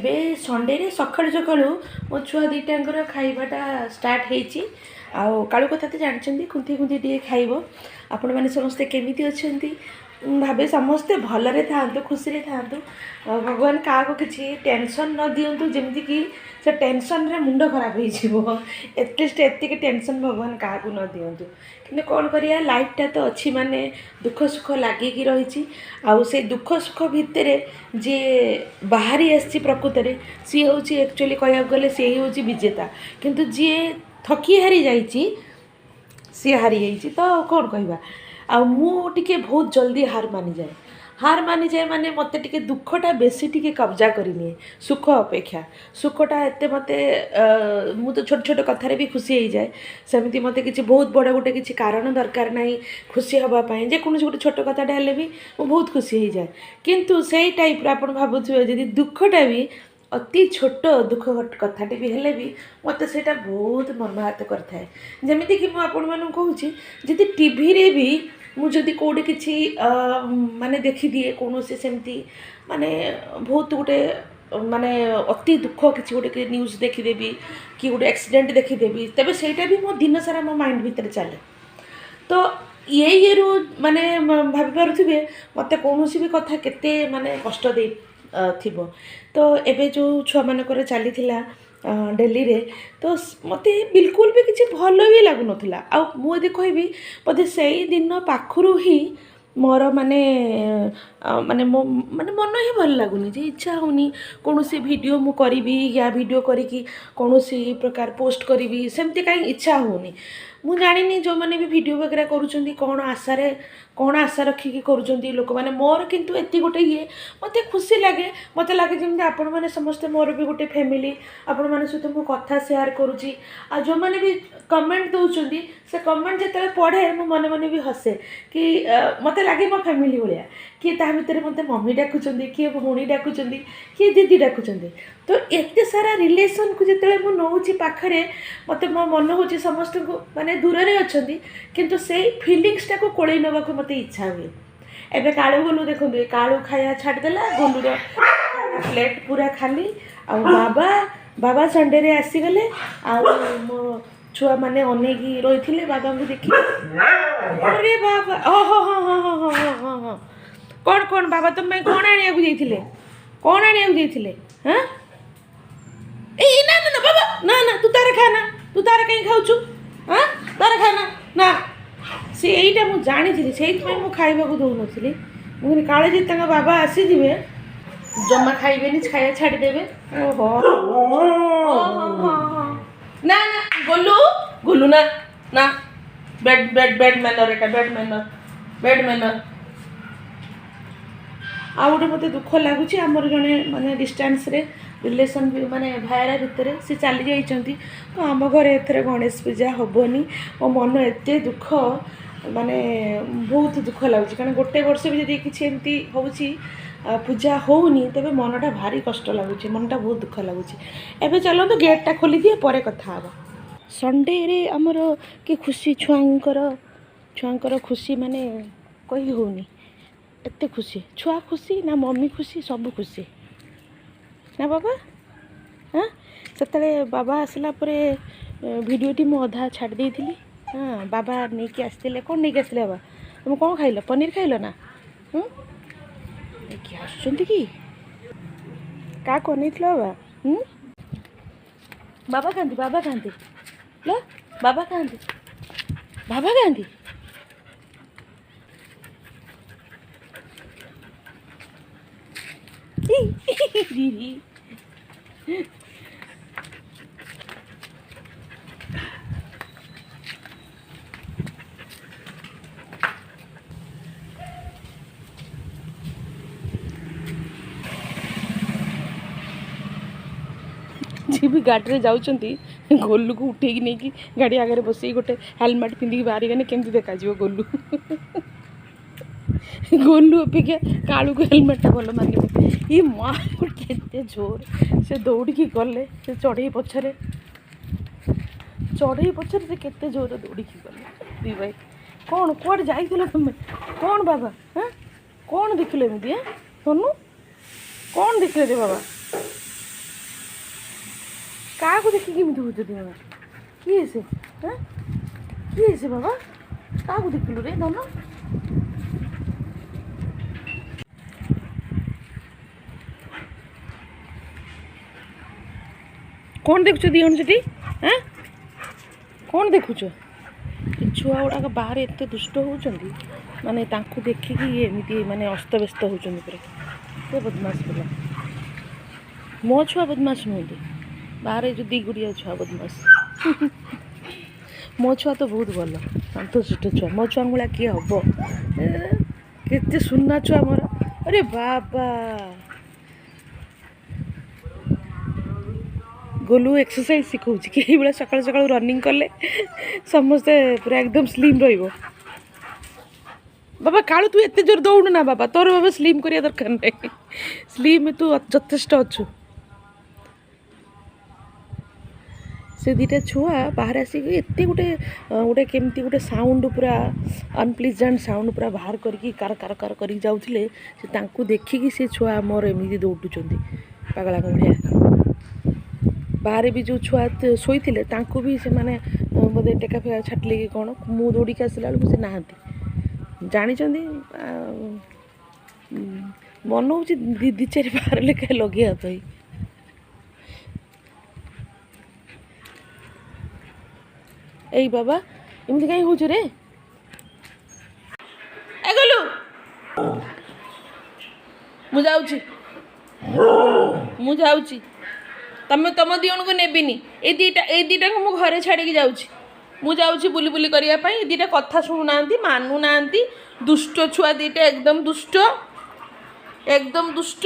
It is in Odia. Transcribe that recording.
ଏବେ ସଣ୍ଡେରେ ସକାଳୁ ସକାଳୁ ମୋ ଛୁଆ ଦୁଇଟାଙ୍କର ଖାଇବାଟା ଷ୍ଟାର୍ଟ ହେଇଛି। ଆଉ କାଳୁ କଥା ତ ଜାଣିଛନ୍ତି, ଖୁନ୍ଥି ଖୁନ୍ଥି ଟିକେ ଖାଇବ। ଆପଣମାନେ ସମସ୍ତେ କେମିତି ଅଛନ୍ତି? ମୁଁ ଭାବେ ସମସ୍ତେ ଭଲରେ ଥାଆନ୍ତୁ, ଖୁସିରେ ଥାଆନ୍ତୁ। ଆଉ ଭଗବାନ କାହାକୁ କିଛି ଟେନସନ୍ ନ ଦିଅନ୍ତୁ, ଯେମିତିକି ସେ ଟେନସନ୍ରେ ମୁଣ୍ଡ ଖରାପ ହେଇଯିବ। ଆଟଲିଷ୍ଟ ଏତିକି ଟେନସନ୍ ଭଗବାନ କାହାକୁ ନ ଦିଅନ୍ତୁ। କିନ୍ତୁ କ'ଣ କରିବା, ଲାଇଫ୍ଟା ତ ଅଛି, ମାନେ ଦୁଃଖ ସୁଖ ଲାଗିକି ରହିଛି। ଆଉ ସେଇ ଦୁଃଖ ସୁଖ ଭିତରେ ଯିଏ ବାହାରି ଆସିଛି ପ୍ରକୃତରେ ସିଏ ହେଉଛି, ଆକ୍ଚୁଆଲି କହିବାକୁ ଗଲେ ସିଏ ହିଁ ହେଉଛି ବିଜେତା। କିନ୍ତୁ ଯିଏ ଥକି ହାରି ଯାଇଛି ସିଏ ହାରିଯାଇଛି। ତ କ'ଣ କହିବା, ଆଉ ମୁଁ ଟିକେ ବହୁତ ଜଲ୍ଦି ହାର ମାନିଯାଏ। ହାର ମାନିଯାଏ ମାନେ ମୋତେ ଟିକେ ଦୁଃଖଟା ବେଶୀ ଟିକେ କବ୍ଜା କରିନିଏ ସୁଖ ଅପେକ୍ଷା। ସୁଖଟା ଏତେ ମୋତେ, ମୁଁ ତ ଛୋଟ ଛୋଟ କଥାରେ ବି ଖୁସି ହେଇଯାଏ। ସେମିତି ମୋତେ କିଛି ବହୁତ ବଡ଼ ଗୋଟେ କିଛି କାରଣ ଦରକାର ନାହିଁ ଖୁସି ହେବା ପାଇଁ। ଯେକୌଣସି ଗୋଟେ ଛୋଟ କଥାଟା ହେଲେ ବି ମୁଁ ବହୁତ ଖୁସି ହେଇଯାଏ। କିନ୍ତୁ ସେଇ ଟାଇପ୍ର ଆପଣ ଭାବୁଥିବେ, ଯଦି ଦୁଃଖଟା ବି ଅତି ଛୋଟ ଦୁଃଖ କଥାଟେ ବି ହେଲେ ବି ମୋତେ ସେଇଟା ବହୁତ ମର୍ମାହତ କରିଥାଏ। ଯେମିତିକି ମୁଁ ଆପଣମାନଙ୍କୁ କହୁଛି, ଯଦି ଟିଭିରେ ବି ମୁଁ ଯଦି କେଉଁଠି କିଛି ମାନେ ଦେଖିଦିଏ କୌଣସି ସେମିତି ମାନେ ବହୁତ ଗୋଟେ ମାନେ ଅତି ଦୁଃଖ କିଛି ଗୋଟେ ନ୍ୟୁଜ୍ ଦେଖିଦେବି କି ଗୋଟେ ଆକ୍ସିଡେଣ୍ଟ ଦେଖିଦେବି, ତେବେ ସେଇଟା ବି ମୋ ଦିନସାରା ମୋ ମାଇଣ୍ଡ ଭିତରେ ଚାଲେ। ତ ଏଇ ଇଏରୁ ମାନେ ଭାବିପାରୁଥିବେ ମୋତେ କୌଣସି ବି କଥା କେତେ ମାନେ କଷ୍ଟ ଦେଇ ଥିବ। ତ ଏବେ ଯେଉଁ ଛୁଆମାନଙ୍କର ଚାଲିଥିଲା ଡେଲିରେ, ତ ମୋତେ ବିଲକୁଲ ବି କିଛି ଭଲ ବି ଲାଗୁନଥିଲା। ଆଉ ମୁଁ ଯଦି କହିବି, ବୋଧେ ସେଇ ଦିନ ପାଖରୁ ହିଁ ମୋର ମାନେ ମାନେ ମୋ ମାନେ ମନ ହିଁ ଭଲ ଲାଗୁନି, ଯେ ଇଚ୍ଛା ହେଉନି କୌଣସି ଭିଡ଼ିଓ ମୁଁ କରିବି ୟା ଭିଡ଼ିଓ କରିକି କୌଣସି ପ୍ରକାର ପୋଷ୍ଟ କରିବି, ସେମିତି କାହିଁ ଇଚ୍ଛା ହେଉନି। ମୁଁ ଜାଣିନି ଯେଉଁମାନେ ବି ଭିଡ଼ିଓ ବଗେରା କରୁଛନ୍ତି କ'ଣ ଆଶାରେ, କ'ଣ ଆଶା ରଖିକି କରୁଛନ୍ତି ଲୋକମାନେ। ମୋର କିନ୍ତୁ ଏତିକି ଗୋଟେ ଇଏ ମୋତେ ଖୁସି ଲାଗେ, ମୋତେ ଲାଗେ ଯେମିତି ଆପଣମାନେ ସମସ୍ତେ ମୋର ବି ଗୋଟେ ଫ୍ୟାମିଲି, ଆପଣମାନଙ୍କ ସହିତ ମୁଁ କଥା ସେୟାର କରୁଛି। ଆଉ ଯେଉଁମାନେ ବି କମେଣ୍ଟ ଦେଉଛନ୍ତି, ସେ କମେଣ୍ଟ ଯେତେବେଳେ ପଢ଼େ ମୁଁ ମନେ ମନେ ବି ହସେ କି ମୋତେ ଲାଗେ ମୋ ଫ୍ୟାମିଲି ଭଳିଆ। କିଏ ତା ଭିତରେ ମୋତେ ମମି ଡାକୁଛନ୍ତି, କିଏ ଭଉଣୀ ଡାକୁଛନ୍ତି, କିଏ ଦିଦି ଡାକୁଛନ୍ତି। ତ ଏତେ ସାରା ରିଲେସନ୍କୁ ଯେତେବେଳେ ମୁଁ ନେଉଛି ପାଖରେ, ମୋତେ ମୋ ମନ ହେଉଛି ସମସ୍ତଙ୍କୁ ମାନେ ଦୂରରେ ଅଛନ୍ତି କିନ୍ତୁ ସେଇ ଫିଲିଙ୍ଗସଟାକୁ କୋଳେଇ ନେବାକୁ ମୋତେ ଇଚ୍ଛା ହୁଏ। ଏବେ କାଳୁ ଗୋଲୁ ଦେଖନ୍ତୁ, ଏ କାଳୁ ଖାଇବା ଛାଡ଼ିଦେଲା, ଗୋଲୁର ପ୍ଲେଟ୍ ପୁରା ଖାଲି। ଆଉ ବାବା ସଣ୍ଡେରେ ଆସିଗଲେ। ଆଉ ମୋ ଛୁଆମାନେ ଅନେଇକି ରହିଥିଲେ ବାବାଙ୍କୁ ଦେଖି। ଆରେ ବାବା, ଓ ହଁ ହଁ ହଁ ହଁ ହଁ ହଁ ହଁ ହଁ, କ'ଣ କ'ଣ ବାବା ତୁମ ପାଇଁ କ'ଣ ଆଣିବାକୁ ଯାଇଥିଲେ? କ'ଣ ଆଣିବାକୁ ଯାଇଥିଲେ? ହଁ, ଏଇ ନା ନା ନା ବାବା, ନା ନା, ତୁ ତାର ଖା ନା, ତୁ ତାର କାହିଁ ଖାଉଛୁ? ହଁ, ତାର ଖା ନା ନା। ସେ ଏଇଟା ମୁଁ ଜାଣିଥିଲି, ସେଇଥିପାଇଁ ମୁଁ ଖାଇବାକୁ ଦେଉନଥିଲି। ମୁଁ କହିଲି କାଳେ ଯଦି ତାଙ୍କ ବାବା ଆସିଯିବେ ଜମା ଖାଇବେନି, ଖାଇବା ଛାଡ଼ିଦେବେ। ଓହୋ, ହଁ ହଁ ହଁ, ନା ନା ଗୋଲୁ ଗୋଲୁ, ନା ନା, ବେଡ୍ ବେଡ୍ ବେଡ୍ ମ୍ୟାନର୍, ଏଇଟା ବେଡ୍ ମ୍ୟାନର୍, ବେଡ୍ ମ୍ୟାନର୍। ଆଉ ଗୋଟେ ମୋତେ ଦୁଃଖ ଲାଗୁଛି, ଆମର ଜଣେ ମାନେ ଡିଷ୍ଟାନ୍ସରେ ରିଲେସନ୍ ବି ମାନେ ଭାଇରା ଭିତରେ ସେ ଚାଲି ଯାଇଛନ୍ତି। ତ ଆମ ଘରେ ଏଥର ଗଣେଶ ପୂଜା ହେବନି। ମୋ ମନ ଏତେ ଦୁଃଖ, ମାନେ ବହୁତ ଦୁଃଖ ଲାଗୁଛି। କାରଣ ଗୋଟେ ବର୍ଷ ବି ଯଦି କିଛି ଏମିତି ହେଉଛି, ପୂଜା ହେଉନି, ତେବେ ମନଟା ଭାରି କଷ୍ଟ ଲାଗୁଛି, ମନଟା ବହୁତ ଦୁଃଖ ଲାଗୁଛି। ଏବେ ଚାଲନ୍ତୁ ଗେଟ୍ଟା ଖୋଲିଦିଏ, ପରେ କଥା ହେବା। ସଣ୍ଡେରେ ଆମର କି ଖୁସି, ଛୁଆଙ୍କର ଖୁସି ମାନେ କହି ହେଉନି, ଏତେ ଖୁସି। ଛୁଆ ଖୁସି ନା ମମି ଖୁସି, ସବୁ ଖୁସି ନା ବାବା? ହଁ, ସେତେବେଳେ ବାବା ଆସିଲା ପରେ ଭିଡ଼ିଓଟି ମୁଁ ଅଧା ଛାଡ଼ି ଦେଇଥିଲି। ହଁ, ବାବା ନେଇକି ଆସିଥିଲେ। କ'ଣ ନେଇକି ଆସିଥିଲେ ବାବା? ତୁମେ କ'ଣ ଖାଇଲ? ପନିର ଖାଇଲ ନା? କିଏ ଆସୁଛନ୍ତି କି? କାହାକୁ ଅନେଇଥିଲ ବାବା? ବାବା ଖାଆନ୍ତି, ବାବା ଖାଆନ୍ତି ଲ, ବାବା ଖାଆନ୍ତି, ବାବା ଖାଆନ୍ତି। ଯିଏ ବି ଗାଡ଼ିରେ ଯାଉଛନ୍ତି, ଗୋଲୁକୁ ଉଠେଇକି ନେଇକି ଗାଡ଼ି ଆଗରେ ବସେଇକି ଗୋଟେ ହେଲମେଟ୍ ପିନ୍ଧିକି ବାହାରିଗଲେ କେମିତି ଦେଖାଯିବ ଗୋଲୁ? ଗୋଲୁ ଅପେକ୍ଷା କାଳୁକୁ ହେଲମେଟ୍ଟା ଭଲ ମାନିବ। ଇ ମା, କେତେ ଜୋର ସେ ଦୌଡ଼ିକି ଗଲେ। ସେ ଚଢ଼େଇ ପଛରେ, ଚଢ଼େଇ ପଛରେ ସେ କେତେ ଜୋର ଦୌଡ଼ିକି ଗଲେ ଦି ଭାଇ। କ'ଣ କୁଆଡ଼େ ଯାଇଥିଲ ତୁମେ? କ'ଣ ବାବା? ହଁ, କ'ଣ ଦେଖିଲ ଏମିତି? ହଁ ସୋନୁ, କ'ଣ ଦେଖିଲେ ରେ ବାବା? କାହାକୁ ଦେଖିକି ଏମିତି ହେଉଛ ଦି ଜଣ? କିଏ ସେ? ହଁ, କିଏ ସେ ବାବା? କାହାକୁ ଦେଖିଲୁ ରେ ଧନ? କ'ଣ ଦେଖୁଛ ଦି ଜଣ ସେଠି? ଆଁ, କ'ଣ ଦେଖୁଛ? ଏ ଛୁଆ ଗୁଡ଼ାକ ବାହାରେ ଏତେ ଦୁଷ୍ଟ ହେଉଛନ୍ତି, ମାନେ ତାଙ୍କୁ ଦେଖିକି ଇଏ ଏମିତି ମାନେ ଅସ୍ତବ୍ୟସ୍ତ ହେଉଛନ୍ତି ପୁରା। ସେ ବଦମାସ ପିଲା। ମୋ ଛୁଆ ବଦମାସ ନୁହନ୍ତି, ବାହାରେ ଯେଉଁ ଦୁଇ ଗୁଡ଼ିଆ ଛୁଆ ବଦମାସ। ମୋ ଛୁଆ ତ ବହୁତ ଭଲ, ଶାନ୍ତଶିଷ୍ଟ ଛୁଆ। ମୋ ଛୁଆଙ୍କ ଭଳିଆ କିଏ ହେବ? କେତେ ସୁନା ଛୁଆ ମୋର। ଆରେ ବାବା, ଗୋଲୁ ଏକ୍ସରସାଇଜ୍ ଶିଖଉଛି କି ଏଇଭଳିଆ ସକାଳୁ ସକାଳୁ ରନିଂ କଲେ ସମସ୍ତେ ପୁରା ଏକଦମ ସ୍ଲିମ୍ ରହିବ। ବାବା କାଳୁ, ତୁ ଏତେ ଜୋର ଦୌଡ଼ୁ ନା ବାବା, ତୋର ବାବା ସ୍ଲିମ୍ କରିବା ଦରକାର ନାହିଁ, ସ୍ଲିମ୍ ତୁ ଯଥେଷ୍ଟ ଅଛୁ। ସେ ଦୁଇଟା ଛୁଆ ବାହାରେ ଆସିକି ଏତେ ଗୋଟେ ଗୋଟେ କେମିତି ଗୋଟେ ସାଉଣ୍ଡ ପୁରା ଅନପ୍ଲିଜାଣ୍ଟ ସାଉଣ୍ଡ ପୁରା ବାହାର କରିକି କାର କାର କାର କରିକି ଯାଉଥିଲେ। ସେ ତାଙ୍କୁ ଦେଖିକି ସେ ଛୁଆ ମୋର ଏମିତି ଦୌଡ଼ୁଛନ୍ତି ପାଗଳାଙ୍କ ଭଳିଆ। ବାହାରେ ବି ଯେଉଁ ଛୁଆ ଶୋଇଥିଲେ ତାଙ୍କୁ ବି ସେମାନେ ବୋଧେ ଟେକା ଫେକା ଛାଟିଲେ କି କ'ଣ, ମୁଁ ଦୌଡ଼ିକି ଆସିଲା ବେଳକୁ ସେ ନାହାନ୍ତି। ଜାଣିଛନ୍ତି, ମନ ହେଉଛି ଦୁଇ ଚାରି ବାହାର ଲେଖାଏଁ ଲଗେଇବା ପାଇଁ। ଏଇ ବାବା, ଏମିତି କାହିଁ ହେଉଛୁ ରେ? ଏ ଗଲୁ, ମୁଁ ଯାଉଛି, ମୁଁ ଯାଉଛି। ତମେ ତମ ଦୁଇ ଜଣଙ୍କୁ ନେବିନି, ଏଇ ଦୁଇଟାକୁ ମୁଁ ଘରେ ଛାଡ଼ିକି ଯାଉଛି। ମୁଁ ଯାଉଛି ବୁଲି ବୁଲି କରିବା ପାଇଁ। ଏ ଦୁଇଟା କଥା ଶୁଣୁନାହାନ୍ତି, ମାନୁନାହାନ୍ତି, ଦୁଷ୍ଟ ଛୁଆ ଦୁଇଟା, ଏକଦମ ଦୁଷ୍ଟ, ଏକଦମ ଦୁଷ୍ଟ।